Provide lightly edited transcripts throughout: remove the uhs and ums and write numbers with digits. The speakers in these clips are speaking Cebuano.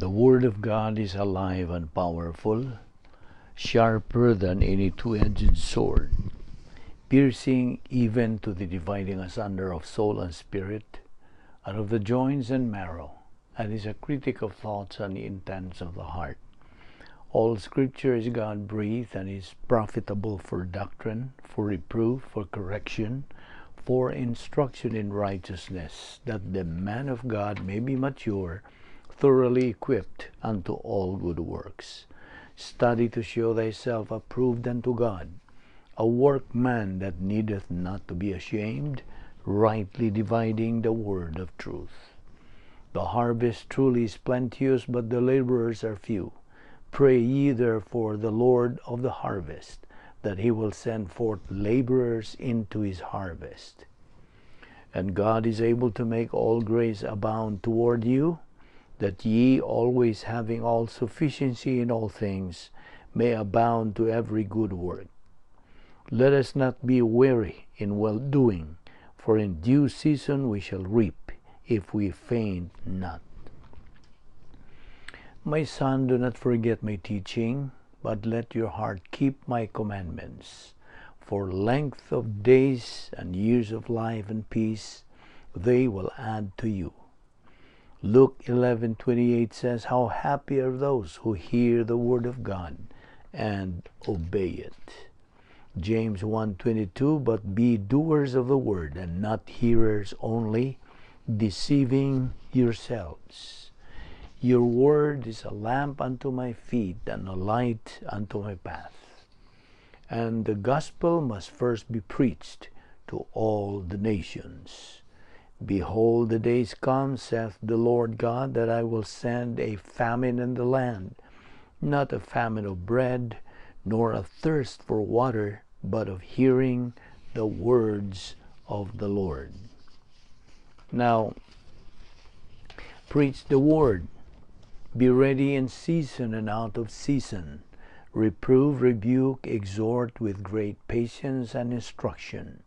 The Word of God is alive and powerful, sharper than any two-edged sword, piercing even to the dividing asunder of soul and spirit, and of the joints and marrow, and is a critic of thoughts and intents of the heart. All Scripture is God breathed and is profitable for doctrine, for reproof, for correction, for instruction in righteousness, that the man of God may be mature, thoroughly equipped unto all good works. Study to show thyself approved unto God, a workman that needeth not to be ashamed, rightly dividing the word of truth. The harvest truly is plenteous, but the laborers are few. Pray ye therefore the Lord of the harvest, that he will send forth laborers into his harvest. And God is able to make all grace abound toward you, that ye, always having all sufficiency in all things, may abound to every good work. Let us not be weary in well doing, for in due season we shall reap, if we faint not. My son, do not forget my teaching, but let your heart keep my commandments. For length of days and years of life and peace they will add to you. Luke 11:28 says, "How happy are those who hear the word of God and obey it." James 1:22, "But be doers of the word and not hearers only, deceiving yourselves." Your word is a lamp unto my feet and a light unto my path. And the gospel must first be preached to all the nations. Behold, the days come, saith the Lord God, that I will send a famine in the land, not a famine of bread, nor a thirst for water, but of hearing the words of the Lord. Now, preach the word. Be ready in season and out of season. Reprove, rebuke, exhort with great patience and instruction.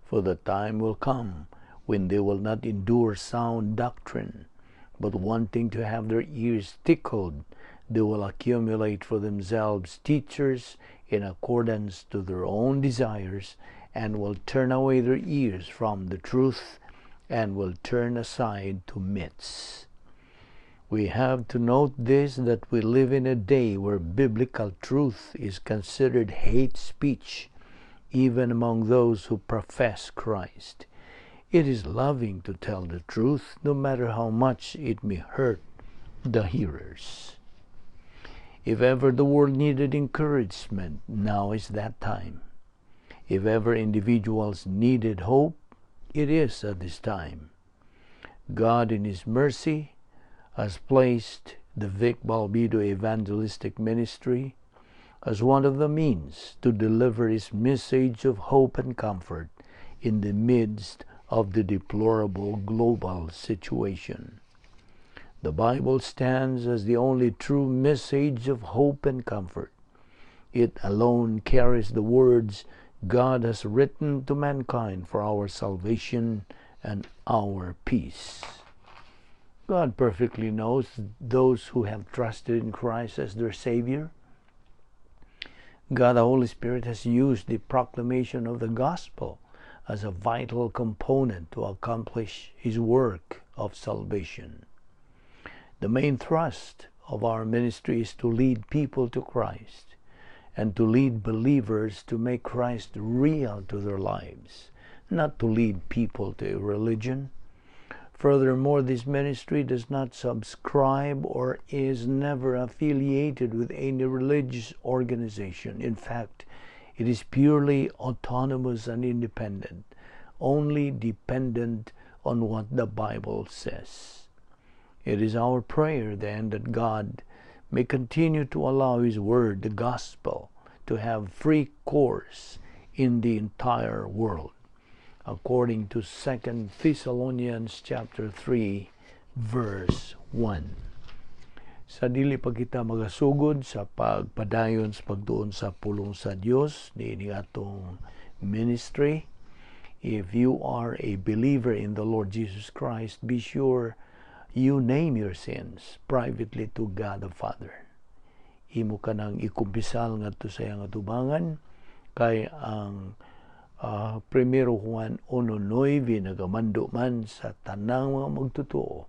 For the time will come when they will not endure sound doctrine, but wanting to have their ears tickled, they will accumulate for themselves teachers in accordance to their own desires, and will turn away their ears from the truth, and will turn aside to myths. We have to note this, that we live in a day where biblical truth is considered hate speech, even among those who profess Christ. It is loving to tell the truth, no matter how much it may hurt the hearers. If ever the world needed encouragement, now is that time. If ever individuals needed hope, it is at this time. God, in His mercy, has placed the Vic Balbido Evangelistic Ministry as one of the means to deliver His message of hope and comfort in the midst of the deplorable global situation. The Bible stands as the only true message of hope and comfort. It alone carries the words God has written to mankind for our salvation and our peace. God perfectly knows those who have trusted in Christ as their Savior. God the Holy Spirit has used the proclamation of the gospel as a vital component to accomplish His work of salvation. The main thrust of our ministry is to lead people to Christ and to lead believers to make Christ real to their lives, not to lead people to a religion. Furthermore, this ministry does not subscribe or is never affiliated with any religious organization. In fact, it is purely autonomous and independent, only dependent on what the Bible says. It is our prayer, then, that God may continue to allow His Word, the Gospel, to have free course in the entire world, according to 2 Thessalonians chapter 3, verse 1. Sa dili pa kita magasugod sa pagpadayon sa pagtuon sa pulong sa Dios niini atong ministry, if you are a believer in the Lord Jesus Christ, be sure You name your sins privately to God the Father. Imo ka nang ikumpisal ngadto sa iyang atubangan kay ang Primero Juan 1:9 nagamando man sa tanang mga magtotoo.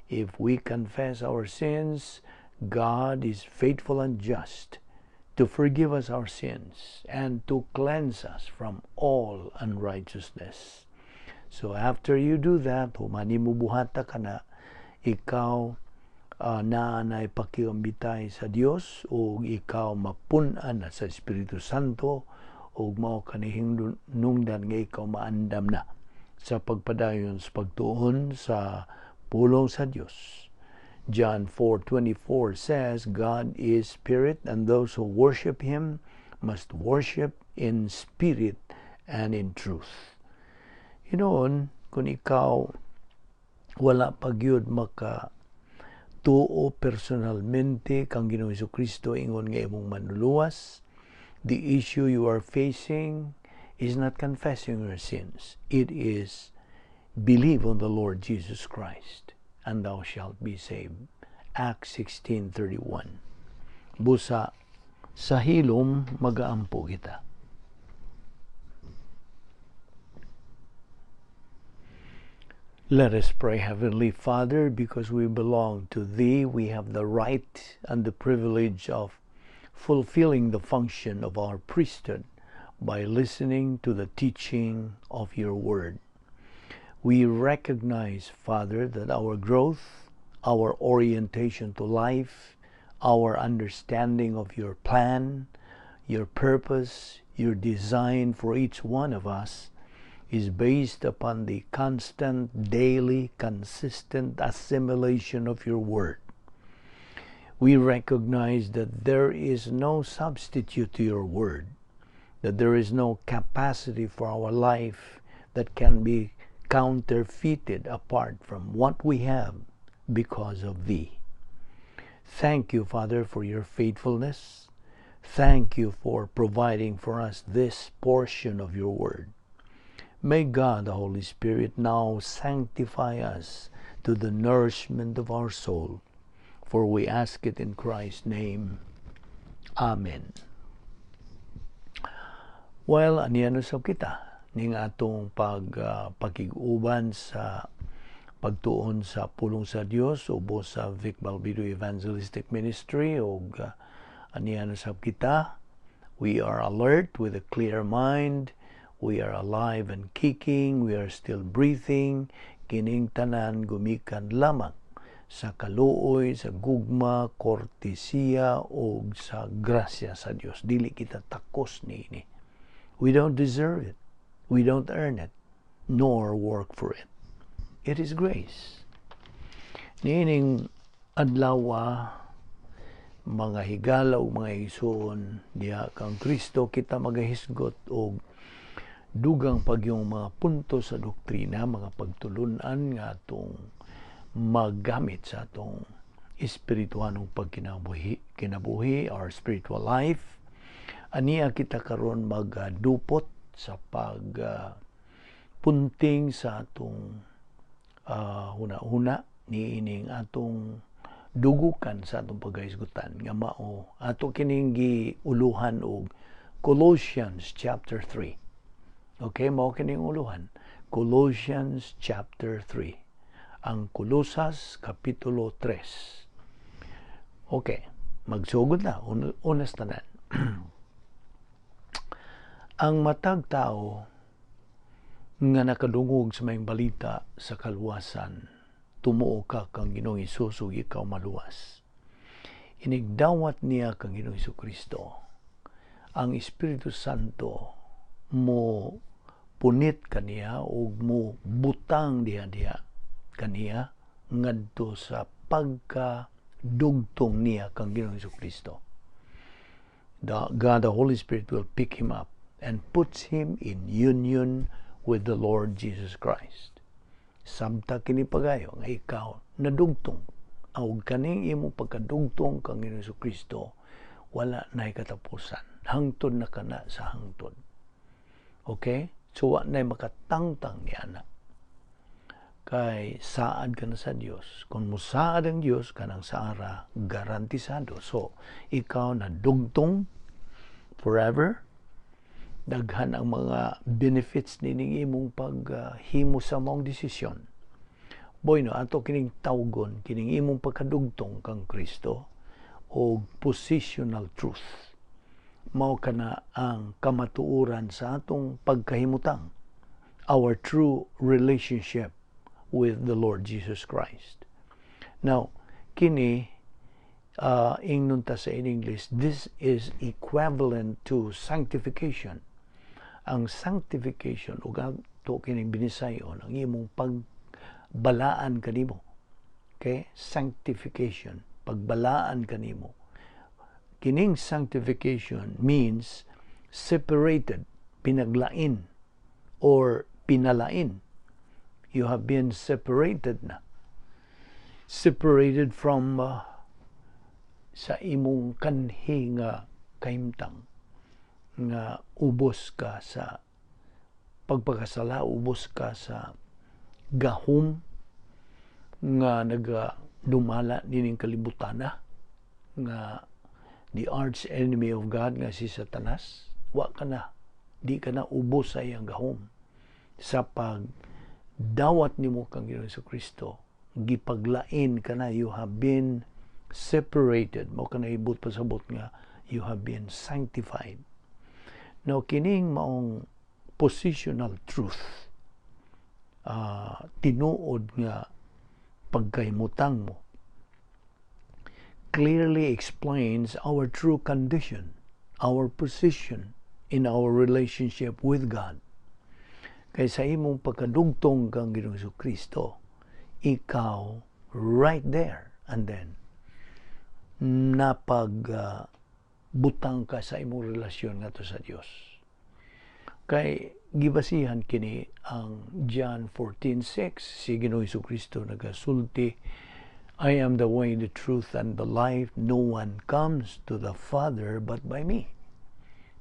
If we confess our sins, God is faithful and just to forgive us our sins and to cleanse us from all unrighteousness. So after you do that, human nimo buhata kana, ikaw naa nay pakiambitay sa Dios o ikaw mapun-an na sa Espiritu Santo ug mao kani hinungdan nga ikaw maandam na sa pagpadayon sa pagtuon sa pulong sa Dios. John 4:24 says, "God is spirit, and those who worship him must worship in spirit and in truth." Hinoon, kung ikaw wala pa gyud maka tuo personalmente kang Ginoong Kristo ingon nga imong manluluwas, the issue you are facing is not confessing your sins. It is believe on the Lord Jesus Christ and thou shalt be saved. Acts 16:31. Busa sa hilom magaampo kita. Let us pray. Heavenly Father, because we belong to Thee, we have the right and the privilege of fulfilling the function of our priesthood by listening to the teaching of Your Word. We recognize, Father, that our growth, our orientation to life, our understanding of Your plan, Your purpose, Your design for each one of us is based upon the constant, daily, consistent assimilation of Your Word. We recognize that there is no substitute to Your Word, that there is no capacity for our life that can be counterfeited apart from what we have because of Thee. Thank You, Father, for Your faithfulness. Thank You for providing for us this portion of Your Word. May God, the Holy Spirit, now sanctify us to the nourishment of our soul, for we ask it in Christ's name. Amen. Well, aniya usab kita ning atong pakig-uban sa pagtuon sa pulong sa Dios ubos sa Vic Balbido Evangelistic Ministry ug aniya usab kita. We are alert with a clear mind. We are alive and kicking. We are still breathing. Kining tanan gumikan lamang sa kaluoy, sa gugma, kortesiya o sa grasya sa Dios. Dili kita takos niini. We don't deserve it. We don't earn it, nor work for it. It is grace. Niining adlaw, mga higala ug mga igsoon diha kang Kristo, kita magahisgot og dugang pagyong mga punto sa doktrina, mga pagtulunan nga atong magamit sa atong espirituhanong pagkinabuhi, kinabuhi, our spiritual life. Aniya kita karon magadupot sa pag punting sa atong huna-huna niining atong dugukan sa atong pagkahisgutan nga mao ato kining giuluhan og Colossians chapter 3. Okay, mao kining uluhan. Colossians chapter 3. Ang Kolosas kapitulo 3. Okay, magsugod na unas tanan. Ang matag tao nga nakadungog sa maayong balita sa kaluwasan, tumuo ka kang Ginoong Hesus ug ikaw maluwas. Inigdawat niya kang Ginoong Kristo, ang Espiritu Santo mo punit kaniya ug mo butang diha diha kaniya ngadto sa pagkadugtong niya kang Ginoong Kristo. The God, the Holy Spirit, will pick him up and puts him in union with the Lord Jesus Christ. Samta kini pagayo nga ikaw nadugtong og kaning imong pagkadugtong kang Ginoong Kristo wala nay katapusan. Hangtod na kana sa hangtod. Okay? So wa nay makatangtang niya na. Kay saad ka na sa Dios. Kung musaad ang Dios, kanang saara garantisado. So, ikaw na dugtong forever, daghan ang mga benefits nining imong paghimo sa maong desisyon. Boy no, ato kining tawgon, kining imong pagkadugtong kang Kristo o positional truth. Mao kana ang kamatuoran sa atong pagkahimutang, our true relationship with the Lord Jesus Christ. Now, kini ingnon ta sa in English, this is equivalent to sanctification. Ang sanctification ug ato kining binisayon, ang imong pagbalaan kanimo. Okay? Sanctification, pagbalaan kanimo. Kining sanctification means separated, pinaglain or pinalain. You have been separated na. Separated from sa imong kanhi nga kahimtang nga ubos ka sa pagpakasala, ubos ka sa gahom nga nagadumala nining kalibutana nga the arch enemy of God nga si Satanas. Wa ka na, di ka na ubos sa iyang gahom sa pagdawat nimo kang Ginoong Kristo. Gipaglain ka na, you have been separated. Mao kana ibot pasabot nga you have been sanctified. Now, kining maong positional truth, tinuod nga pagkahimutang mo, clearly explains our true condition, our position in our relationship with God. Kay sa imong pagkadugtong kang Ginoong Kristo, ikaw right there and then napag butang ka sa imong relasyon ngadto sa Dios. Kay gibasihan kini ang John 14:6, si Ginoong Kristo nagasulti, "I am the way, the truth, and the life. No one comes to the Father but by me."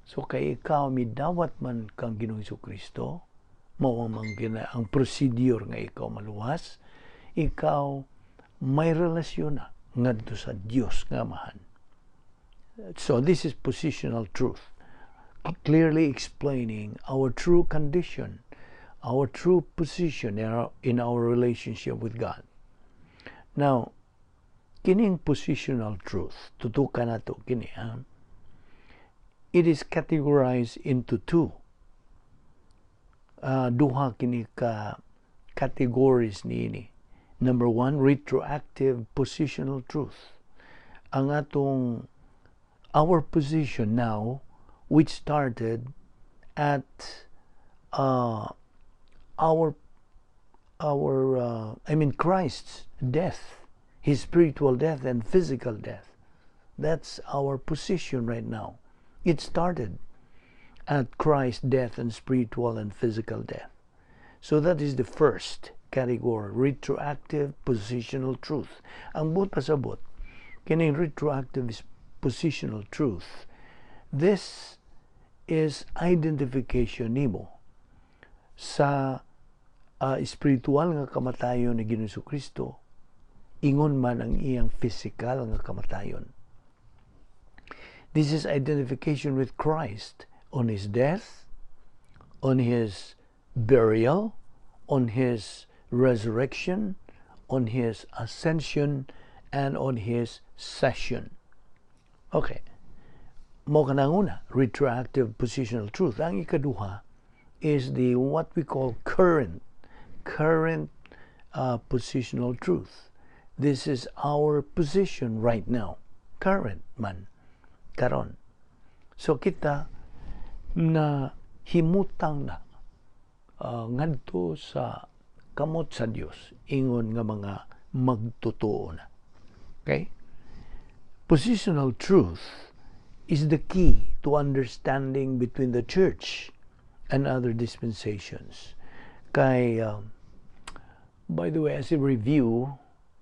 So kay ikaw midawat man kang Ginoong Kristo, mao man gina ang procedure nga ikaw maluwas, ikaw may relasyon na ngadto sa Dios nga Amahan. So this is positional truth, clearly explaining our true condition, our true position in our relationship with God. Now, kining positional truth, tutukan nato kini, ha? It is categorized into two. Duha kini ka categories niini. Number one, retroactive positional truth. Ang atong our position now, which started at our I mean Christ's death, his spiritual death and physical death. That's our position right now. It started at Christ's death and spiritual and physical death. So that is the first category, retroactive positional truth. Ang buot pasabot, kining retroactive positional truth, this is identification nimo sa spiritual nga kamatayon ni Ginoong Kristo, ingon man ang iyang physical nga kamatayon. This is identification with Christ on his death, on his burial, on his resurrection, on his ascension, and on his session. Okay. Mao kanang una, retroactive positional truth. Ang ikaduha is the what we call current positional truth. This is our position right now. Current man. Karon. So kita na himutang na ngadto sa kamot sa Dios ingon nga mga magtotoo na. Okay? Positional truth is the key to understanding between the church and other dispensations. Kay by the way, as a review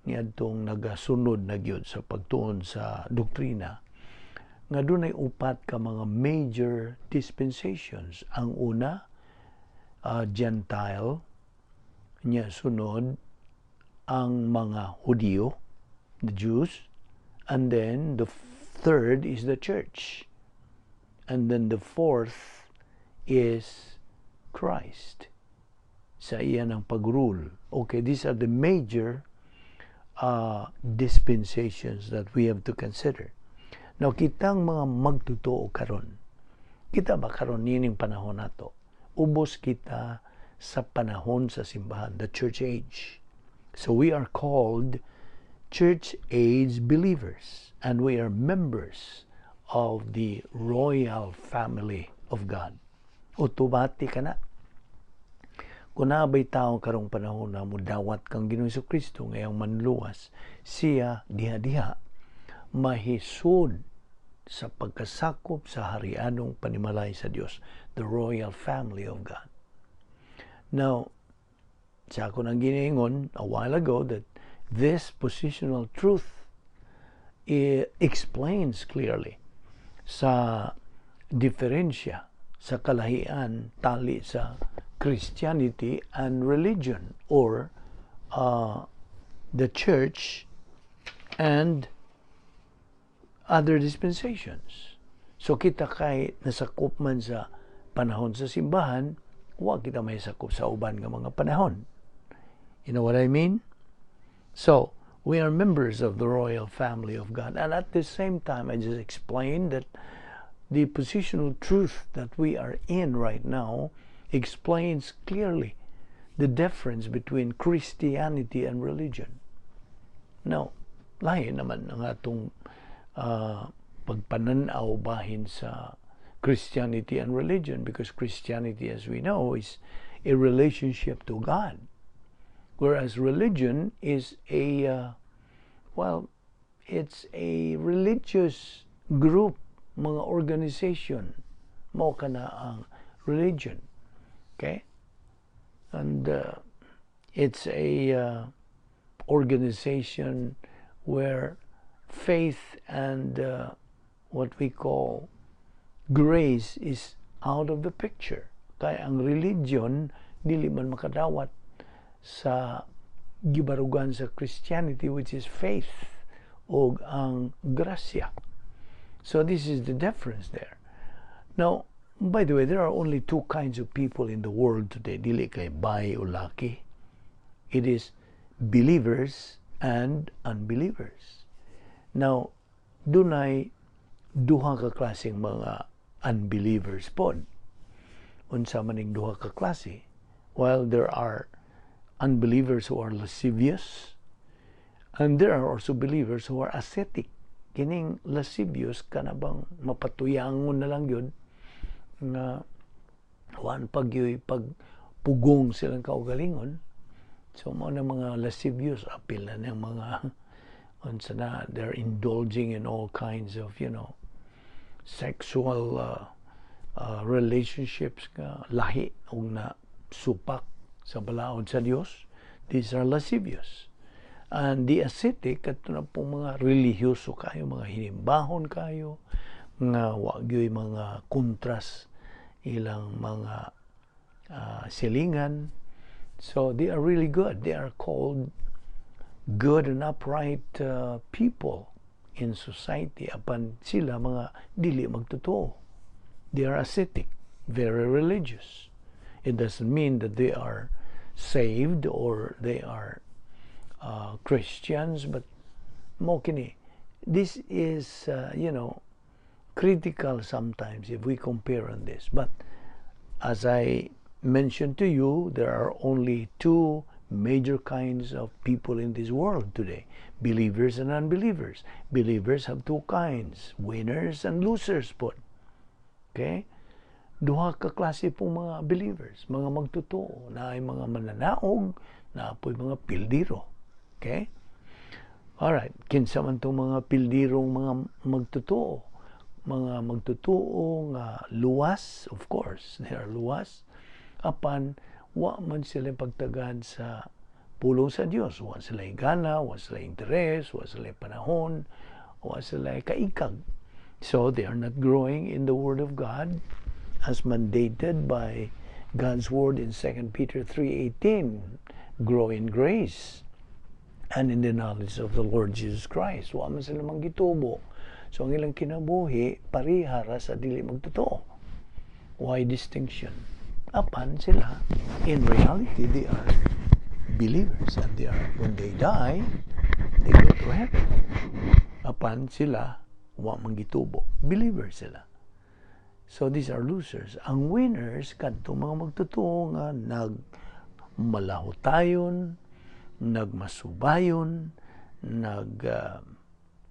niadtong nagasunod na gyud sa pagtuon sa doktrina nga dunay upat ka mga major dispensations. Ang una, Gentile, Nya sunod ang mga Hudiyo, the Jews, and then the third is the church. And then the fourth is Christ sa iyang pag-rule. Okay, these are the major dispensations that we have to consider. Now, kitang mga magtotoo karon, kita ba karon nining panahon nato? Ubos kita sa panahon sa simbahan, the church age. So we are called church age believers and we are members of the royal family of God. Automatic ka na. Kung naa bay tao karong panahon na mudawat kang Ginoong Kristo ngayong manluwas, siya diha-diha mahisod sa pagkasakop sa harianong panimalay sa Dios, the royal family of God. Now, sa ako nang giningon a while ago that this positional truth explains clearly sa diferensya sa kalahian tali sa Christianity and religion or the church and other dispensations. So kita kay nasakop man sa panahon sa simbahan, wa kita may sakop sa uban nga mga panahon. You know what I mean? So, we are members of the royal family of God. And at the same time, I just explained that the positional truth that we are in right now explains clearly the difference between Christianity and religion. Now, lahi naman ang atong pagpananaw bahin sa Christianity and religion because Christianity, as we know, is a relationship to God. Whereas religion is a, well, it's a religious group, mga organization. Mao kana ang religion. Okay? And it's a organization where faith and what we call grace is out of the picture. Kaya ang religion dili man makadawat sa gibarugan sa Christianity, which is faith o ang grasya. So this is the difference there. Now, by the way, there are only two kinds of people in the world today. Dili kay bi o laki. It is believers and unbelievers. Now, dunay duha ka klaseng mga unbelievers pod. Unsa man ning duha ka klase? Well, there are unbelievers who are lascivious and there are also believers who are ascetic. Kining lascivious, kana bang mapatuyangon na lang yun nga wan pag pag pugong silang kaugalingon. So mao na mga lascivious, apil na ng mga unsa na, they're indulging in all kinds of sexual relationships nga lahi og na supak sa balaod sa Dios. These are lascivious. And the ascetic, kato na pong mga relihiyoso kayo, mga hinimbahon kayo, nga wa gyoy mga kontras ilang mga silingan. So they are really good. They are called good and upright people in society apan sila mga dili magtotoo. They are ascetic, very religious. It doesn't mean that they are saved or they are Christians, but mo kini, this is critical sometimes if we compare on this. But as I mentioned to you, there are only two major kinds of people in this world today: believers and unbelievers. Believers have two kinds, winners and losers po. Okay? Duha ka klase pong mga believers, mga magtotoo, na ay mga mananaog, naa po'y mga pildiro. Okay? Alright, kinsa man tong mga pildirong mga magtotoo? Mga magtotoo nga luwas, of course, they are luwas, apan wa man sila pagtagad sa pulong sa Dios. Wa sila gana, wa sila interes, wa sila panahon, wa sila kaikag. So they are not growing in the Word of God as mandated by God's Word in 2 Peter 3:18. grow in grace and in the knowledge of the Lord Jesus Christ. Wa man sila manggitubo. So ang ilang kinabuhi pareha ra sa dili magtotoo. Why distinction? Apan sila, in reality, they are believers and they are, when they die, they go to heaven. Apan sila, wa manggitubo. Believers sila. So these are losers. Ang winners, kadto mga magtotoo nga nagmalahutayon, nagmasubayon, nag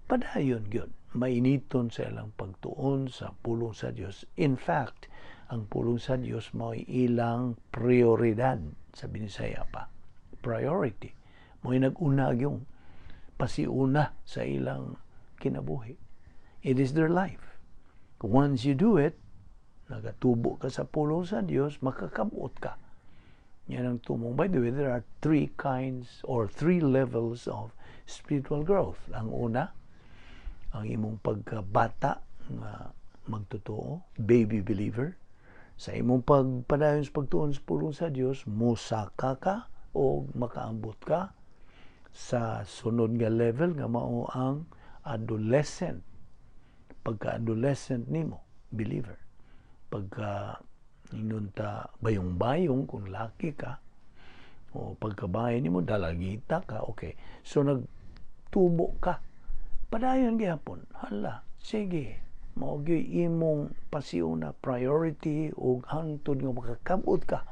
padayon gyud, mainiton sa ilang pagtuon sa pulong sa Dios. In fact, ang pulong sa Dios mao'y ilang prioridad sa Binisaya pa. Priority. Mao'y nag-una yung pasiuna sa ilang kinabuhi. It is their life. Once you do it, nagatubo ka sa pulong sa Dios, makakabot ka. Yan ang tumong. By the way, there are three kinds or three levels of spiritual growth. Ang una, ang imong pagkabata nga magtotoo, baby believer. Sa imong pagpadayon sa pagtuon sa pulong sa Dios, musaka ka o makaambot ka sa sunod nga level nga mao ang adolescent. Pagka-adolescent nimo, believer. Pagka ingon ta bayong-bayong kung laki ka o pagkabahay nimo, dalagita ka, okay. So nagtubo ka. Padayon gihapon. Hala, sige. Mao gyud imong pasiuna, priority, ug hangtod nga makakabot ka.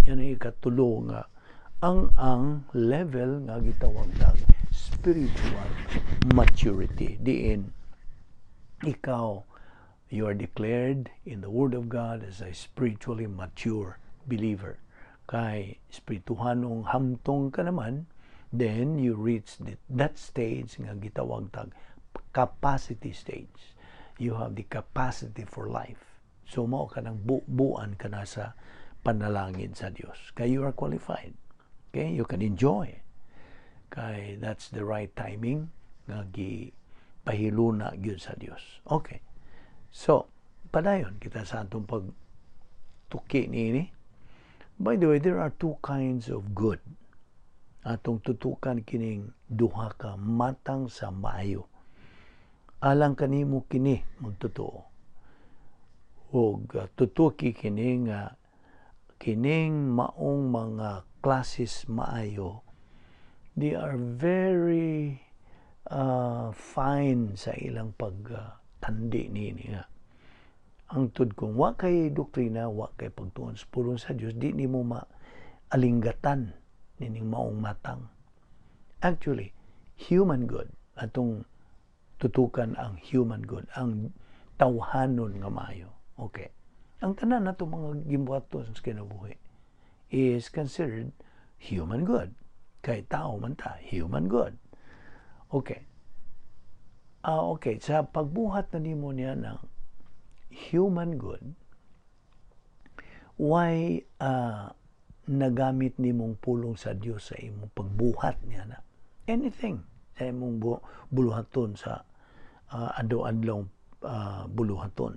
Yan ang ikatulo nga ang level nga gitawag tag spiritual maturity. Diin ikaw, you are declared in the Word of God as a spiritually mature believer. Kay espirituhanong hamtong ka naman, then you reach that stage nga gitawag tag capacity stage. You have the capacity for life. So mao ka nang bubuan ka na sa panalangin sa Dios. Kay you are qualified. Okay? You can enjoy. Kay that's the right timing nga gi pahiluna gyud sa Dios. Okay. So, padayon kita sa atong pagtuki niini. By the way, there are two kinds of good. Atong tutukan kining duha ka matang sa maayo. Alang kanimo kini magtotoo. Og tutuki kini nga kining maong mga klases maayo, they are very fine sa ilang pagtandi niini nga ang tud kung wa kay doktrina, wa kay pagtuon sa pulong sa Dios, di nimo maalingatan nining maong matang. Actually, human good, atong tutukan ang human good, ang tawhanon nga maayo. Okay, ang tanan nato mga gimbuhaton sa kinabuhi is considered human good kay tao man ta, human good. Okay, okay, sa pagbuhat na nimo niya ng human good, why nagamit nimong pulong sa Dios sa imong pagbuhat niya na anything sa imong buluhaton sa adlaw-adlaw buluhaton?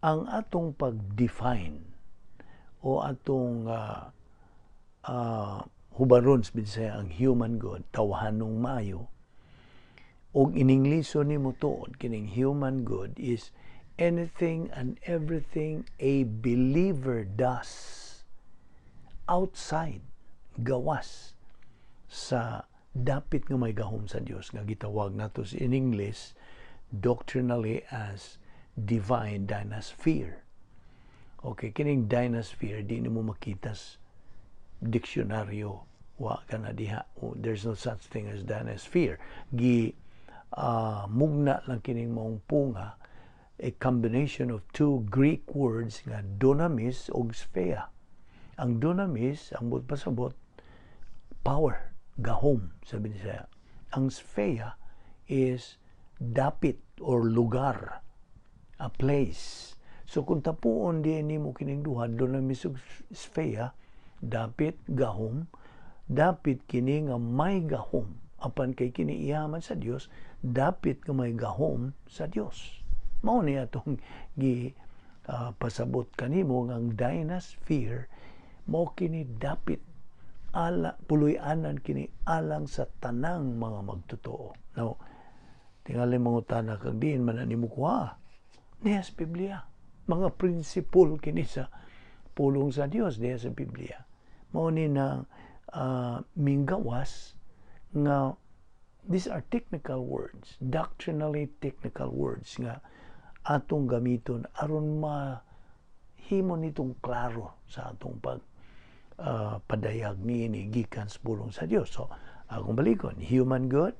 Ang atong pag-define o atong hubaron sa Bisaya ang human good, tawhanong maayo, og iningliso nimo tuod kining human good is anything and everything a believer does outside, gawas sa dapit nga may gahom sa Dios nga gitawag nato in English doctrinally as divine dynasphere. Okay, kining dynasphere, di nimo makita sa diksyonaryo, wa ka na diha. Oh, there's no such thing as dynasphere. Gi mugna lang kining maong punga, a combination of two Greek words nga dunamis ug sphere. Ang dunamis, ang buot pasabot, power, gahom sa Binisaya. Ang sphere is dapit or lugar, a place. So kung tapuon di nimo kining duha, dunamis ug sphere, dapit, gahom, dapit kini nga may gahom. Apan kay kini iyaman sa Dios, dapit nga may gahom sa Dios. Mao ni atong gi pasabot kanimo nga ang dynasphere mao kini dapit. Ala puloy-anan kini alang sa tanang mga magtotoo. Now, tingali mangutana kag diin man ani mo kuha? Niya sa Biblia. Mga principle kini sa pulong sa Dios diha sa Biblia. Mao ni na minggawas nga these are technical words, doctrinally technical words nga atong gamiton aron ma himo nitong klaro sa atong pag padayag niini gikan sa pulong sa Dios. So, akong balikon, human good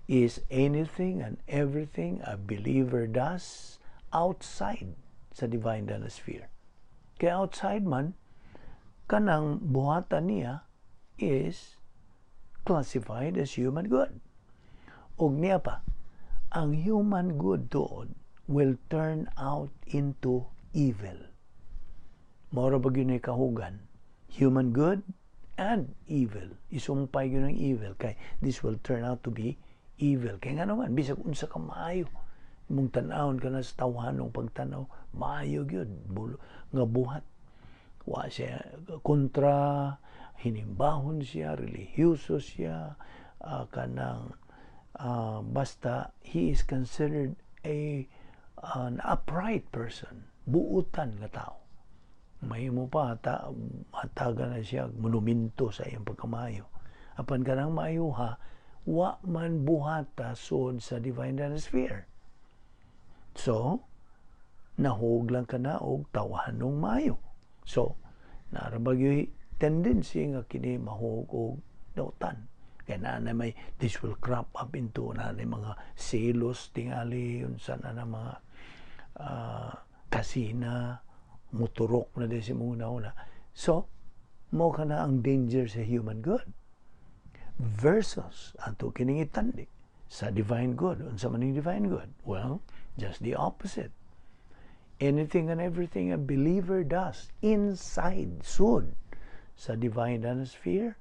is anything and everything a believer does outside sa divine sphere. Kaya outside man, kanang buhatan niya is classified as human good. Og niya pa, ang human good doon will turn out into evil. Mora ba gyud kahugan? Human good and evil. Isumpay gyud ang evil kay this will turn out to be evil. Kay nga naman, bisag unsa ka maayo, imong tan-awon ka na sa tawhanong pagtanaw, maayo gyud nga buhat. Wa siya kontra, hinimbahon siya, relihiyoso siya, kanang basta he is considered a an upright person, buutan nga tao. Mahimo pa ta hatagan na siya monumento sa iyang pagkamayo. Apan kanang maayo ha, wa man buhata sud sa divine sphere. So, nahug lang ka na og tawhanong maayo. So, naa ra ba tendency nga kini mahug og dautan. Kaya na may this will crop up into na mga selos tingali, unsa na na mga kasina, muturok na din si muna una. So, mo ka na ang danger sa human good versus ato kining itandi sa divine good. Unsa man ning divine good? Well, just the opposite. Anything and everything a believer does inside, sud sa divine sphere,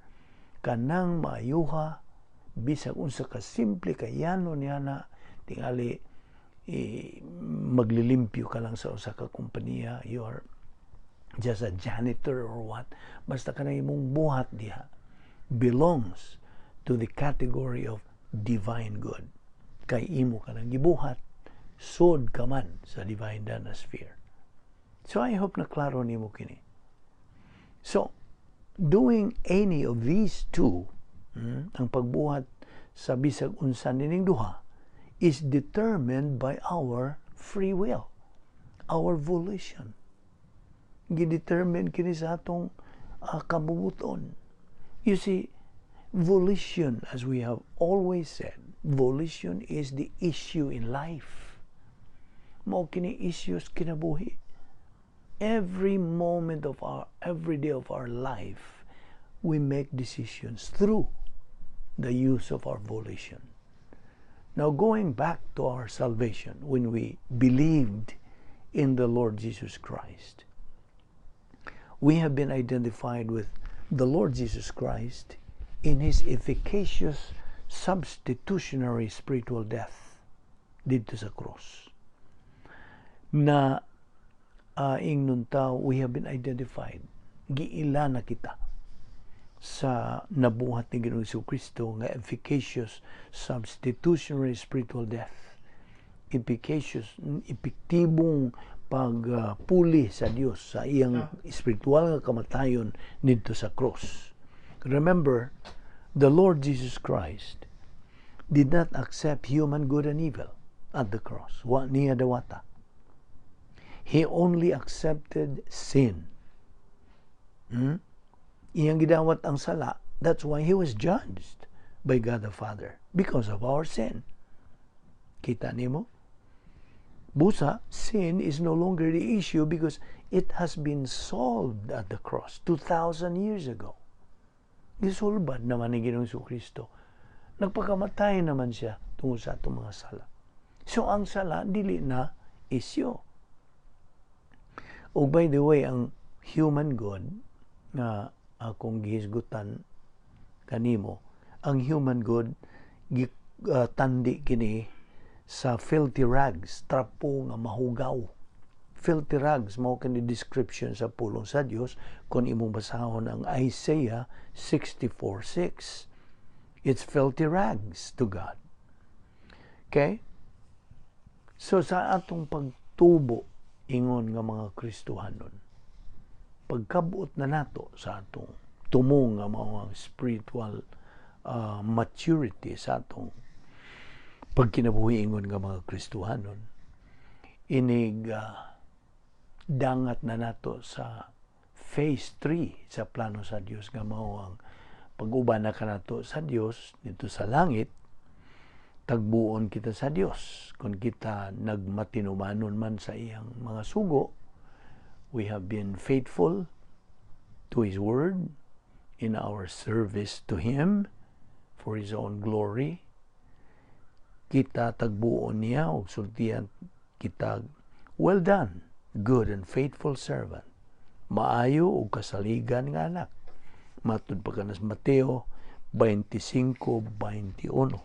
kanang maayuha, bisag unsa ka simple kayano niya na tingali eh, maglilimpyo ka lang sa usa ka kompanya, you are just a janitor or what, basta kanang imong buhat diha belongs to the category of divine good kay imo ka nang gibuhat sud ka man sa divine dana sphere. So I hope na klaro nimo kini. So doing any of these two, ang pagbuhat sa bisag unsa nining duha, is determined by our free will, our volition. Gidetermine kini sa atong kabubuton. You see, volition, as we have always said, volition is the issue in life. Mao kini issues kinabuhi. Every moment of our, every day of our life, we make decisions through the use of our volition. Now, going back to our salvation, when we believed in the Lord Jesus Christ, we have been identified with the Lord Jesus Christ in his efficacious substitutionary spiritual death didto sa cross. Na ingnon ta, we have been identified. Giila na kita sa nabuhat ni Ginoong Kristo nga efficacious substitutionary spiritual death. Efficacious, epektibong pagpuli sa Dios sa iyang espiritual nga kamatayon nidto sa cross. Remember, the Lord Jesus Christ did not accept human good and evil at the cross. Wa niya dawata. He only accepted sin. Iyang gidawat ang sala. That's why he was judged by God the Father because of our sin. Kita nimo? Busa, sin is no longer the issue because it has been solved at the cross 2,000 years ago. Gisulbad naman ni Ginoong Kristo. Nagpakamatay naman siya tungod sa atong mga sala. So ang sala dili na issue. O by the way, ang human good nga akong gihisgutan kanimo, ang human good tandi kini sa filthy rags, trapo nga mahugaw. Filthy rags mao kini description sa pulong sa Dios kung imong basahon ang Isaiah 64:6. It's filthy rags to God. Okay? So sa atong pagtubo ingon nga mga Kristohanon, pagkabuot na nato sa atong tumong nga mao ang spiritual maturity sa atong pagkinabuhi ingon nga mga Kristohanon, inig dangat na nato sa phase 3 sa plano sa Dios nga mao ang pag-uban na kanato sa Dios dito sa langit. Tagbuon kita sa Dios kung kita nagmatinumanon man sa iyang mga sugo. We have been faithful to His word in our service to Him for His own glory. Kita tagbuon niya og sultian kita, "Well done, good and faithful servant," maayo ug kasaligan nga anak, matud pa kanas Mateo 25:21.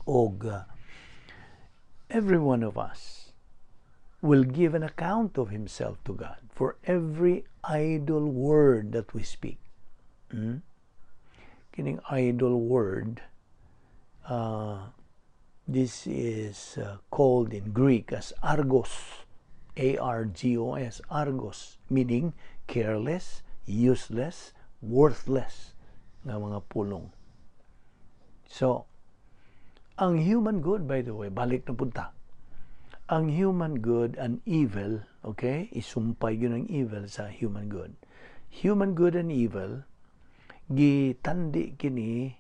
Og every one of us will give an account of himself to God for every idle word that we speak. Kining idle word, this is called in Greek as argos, argos, argos, meaning careless, useless, worthless nga mga pulong. So, ang human good, by the way, balik na punta. Ang human good and evil, okay? Isumpay yun ang evil sa human good. Human good and evil, gitandi kini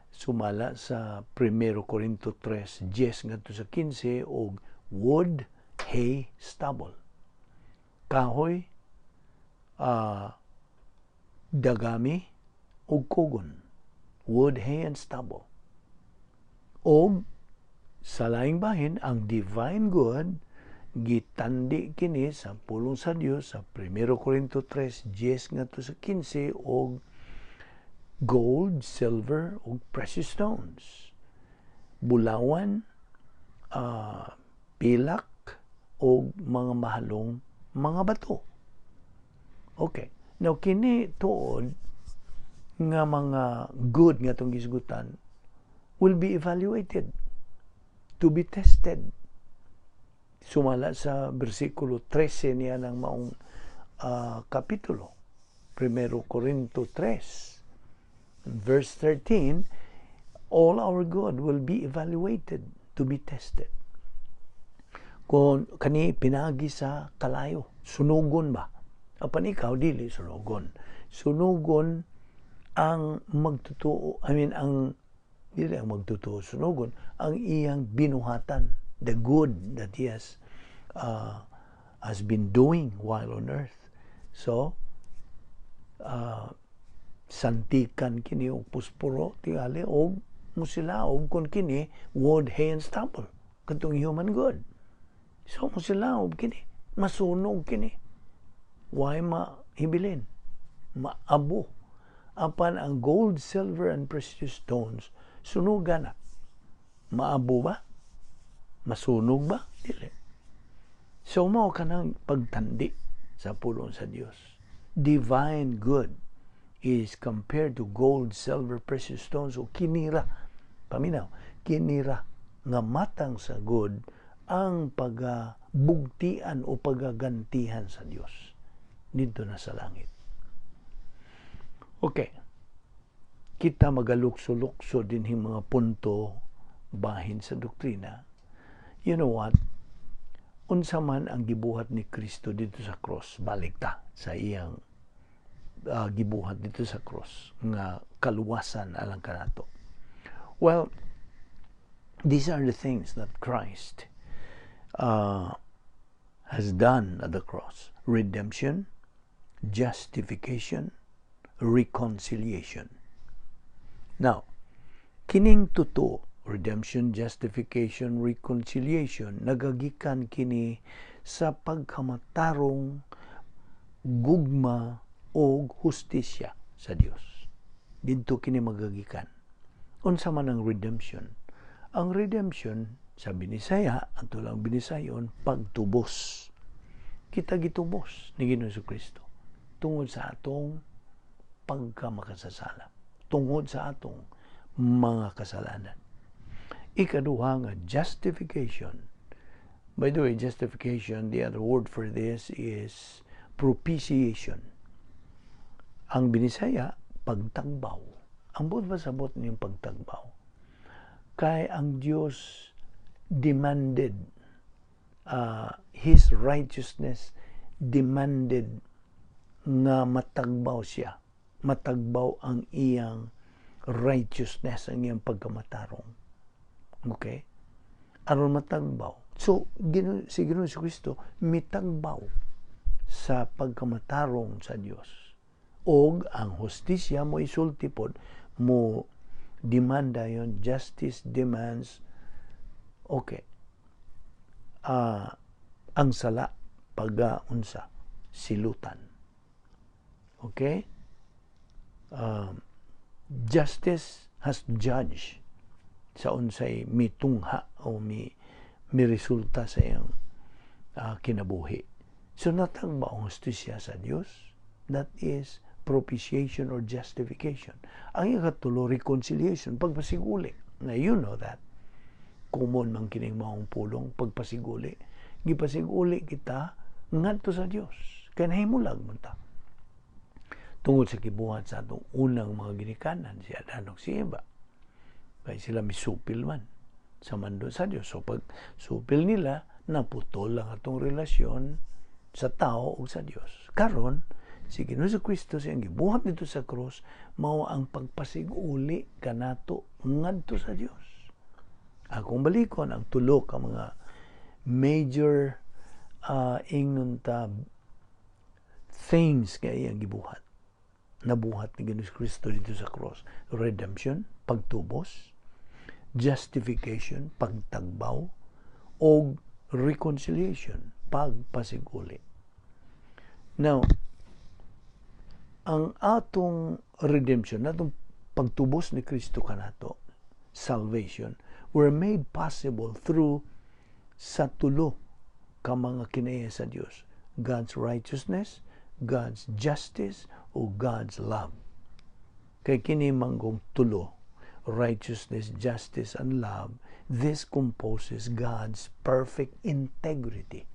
sumala sa 1 Corinto 3, 10 ngadto sa 15 og wood, hay, stubble. Kahoy, dagami, ug kugon. Wood, hay, and stubble. Og sa laing bahin, ang divine good, gitandi kini sa pulong sa Dios sa 1 Corinto 3, 10 ngadto sa 15 og gold, silver, ug precious stones. Bulawan, pilak, og mga mahalong mga bato. Okay. Now, kini tuod nga mga good nga itong gisgutan will be evaluated to be tested. Sumala sa bersikulo 13 niya ng maong kapitulo. 1 Corinto 3, verse 13, all our good will be evaluated to be tested. Kung kani pinagi sa kalayo, sunugon ba? Apan ikaw dili sunugon. Sunugon ang magtutuo, I mean, ang dili ang magtutuo sunugon, ang iyang binuhatan, the good that he has been doing while on earth. So, santikan kini og puspuro tingali og musilaob kon kini wood, hay, and stubble, katong human good. So musilaob kini, masunog kini, why mahibilin, maabo. Apan ang gold, silver, and precious stones, sunugan na, maabo ba? Masunog ba? Dili. So mao kanang pagtandi sa pulong sa Dios. Divine good is compared to gold, silver, precious stones o kinira. Paminaw, kinira nga matang sa good ang pagabugtian o pagagantihan sa Dios dito na sa langit. Okay. Kita magalukso-lukso din yung mga punto bahin sa doktrina. You know what? Unsa man ang gibuhat ni Kristo dito sa cross, balik ta sa iyang gibuhat dito sa cross nga kaluwasan alang kanato. Well, these are the things that Christ has done at the cross: redemption, justification, reconciliation. Now, kining tuto, redemption, justification, reconciliation, nagagikan kini sa pagkamatarong, gugma o hustisya sa Dios. Didto kini magagikan. Unsa man ang redemption? Ang redemption sa Binisaya, ato lang Binisayon, pagtubos. Kita gitubos ni Ginoong Kristo tungod sa atong pagkamakasasala, tungod sa atong mga kasalanan. Ikaduha nga justification. By the way, justification, the other word for this is propitiation. Ang Binisaya, pagtagbaw. Ang buot pasabot niyong pagtagbaw, kay ang Dios demanded, His righteousness demanded nga matagbaw siya. Matagbaw ang iyang righteousness, ang iyang pagkamatarong. Okay? Aron matagbaw. So, si Ginoong Kristo mitagbaw sa pagkamatarong sa Dios. Og ang hustisya mo isulti pod, mo demanda yon, justice demands, okay, ang sala pagaunsa silutan. Okay, justice has to judge sa unsay mitungha o mi resulta sa iyang kinabuhi. So natagbaw ang hustisya sa Dios. That is propitiation or justification. Ang ikatulo, reconciliation, pagpasiguli. Na you know that. Common man kining maong pulong, pagpasiguli. Gipasiguli kita ngadto sa Dios. Kay nahimulag man ta. Tungod sa gibuhat sa atong unang mga ginikanan, si Adan ug si Eva. Kay sila misupil man sa mando sa Dios. So pag supil nila, naputol ang atong relasyon sa tao ug sa Dios. Karon, si Ginoong Kristo, siyang gibuhat dito sa cross, mao ang pagpasiguli kanato ngadto sa Dios. Akong balikon ang tulo ka mga major, ingnon ta, things nga iyang gibuhat. Nabuhat ni Ginoong Kristo dito sa cross. Redemption, pagtubos, justification, pagtagbaw, o reconciliation, pagpasiguli. Now, ang atong redemption, atong pagtubos ni Kristo kanato, salvation, were made possible through sa tulo ka mga kinaiya sa Dios: God's righteousness, God's justice, o God's love. Kay kini manggong tulo, righteousness, justice, and love, this composes God's perfect integrity.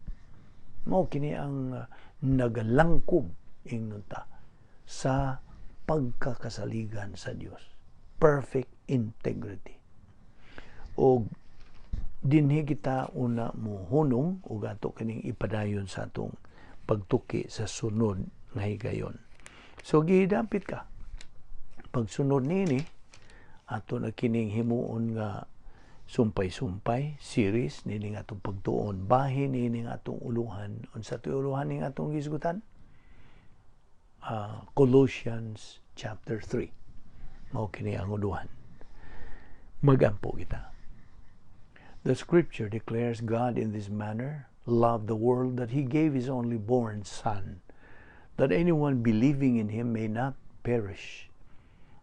Mao kini ang nagalangkob, ingnon ta, sa pagkakasaligan sa Dios. Perfect integrity. O dinhi kita una mo hunong ug ato kining ipadayon sa atong pagtuki sa sunod nga higayon. So gidapit ka. Pagsunod nini, ato na kining himuon nga sumpay-sumpay series nining atong pagtuon, bahin nining atong uluhan. Unsa to'y uluhan ning atong gisgutan? Colossians chapter 3, mao kini ang uluhan. Magampo kita. The scripture declares, "God in this manner loved the world that he gave his only born son, that anyone believing in him may not perish,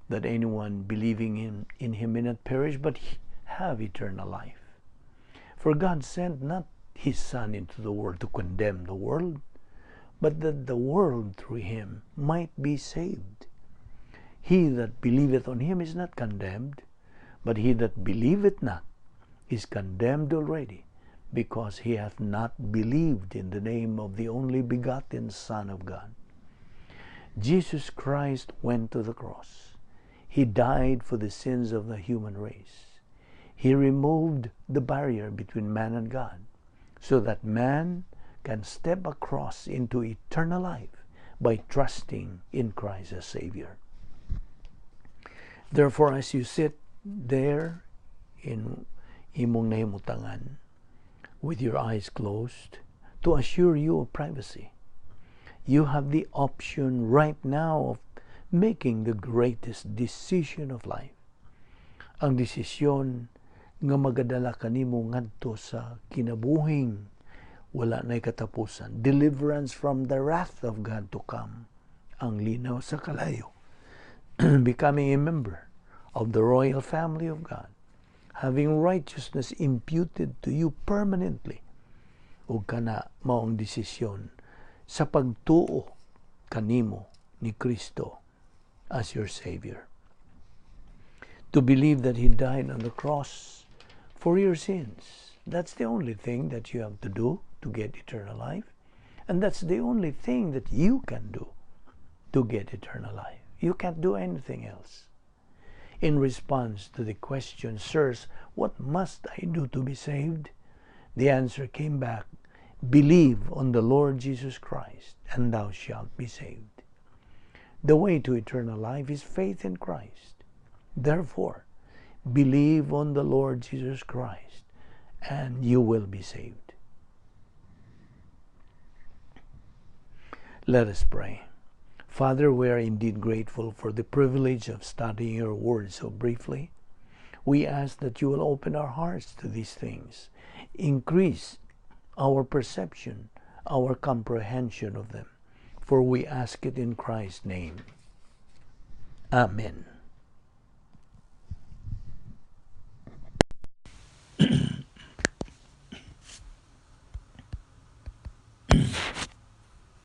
that anyone believing in him may not perish, but have eternal life. For God sent not his Son into the world to condemn the world, but that the world through him might be saved. He that believeth on him is not condemned, but he that believeth not is condemned already, because he hath not believed in the name of the only begotten Son of God." Jesus Christ went to the cross. He died for the sins of the human race. He removed the barrier between man and God so that man can step across into eternal life by trusting in Christ as Savior. Therefore, as you sit there in imong nahimutangan with your eyes closed to assure you of privacy, you have the option right now of making the greatest decision of life. Ang desisyon nga magadala kanimo ngadto sa kinabuhing wala na'y katapusan. Deliverance from the wrath of God to come. Ang linaw sa kalayo. Becoming a member of the royal family of God. Having righteousness imputed to you permanently. Ug kana mao ang desisyon. Sa pagtuo kanimo ni Kristo as your Savior. To believe that He died on the cross for your sins. That's the only thing that you have to do to get eternal life. And that's the only thing that you can do to get eternal life. You can't do anything else. In response to the question, "Sirs, what must I do to be saved?" the answer came back, "Believe on the Lord Jesus Christ, and thou shalt be saved." The way to eternal life is faith in Christ. Therefore, believe on the Lord Jesus Christ, and you will be saved. Let us pray. Father, we are indeed grateful for the privilege of studying your word so briefly. We ask that you will open our hearts to these things, increase our perception, our comprehension of them. For we ask it in Christ's name. Amen.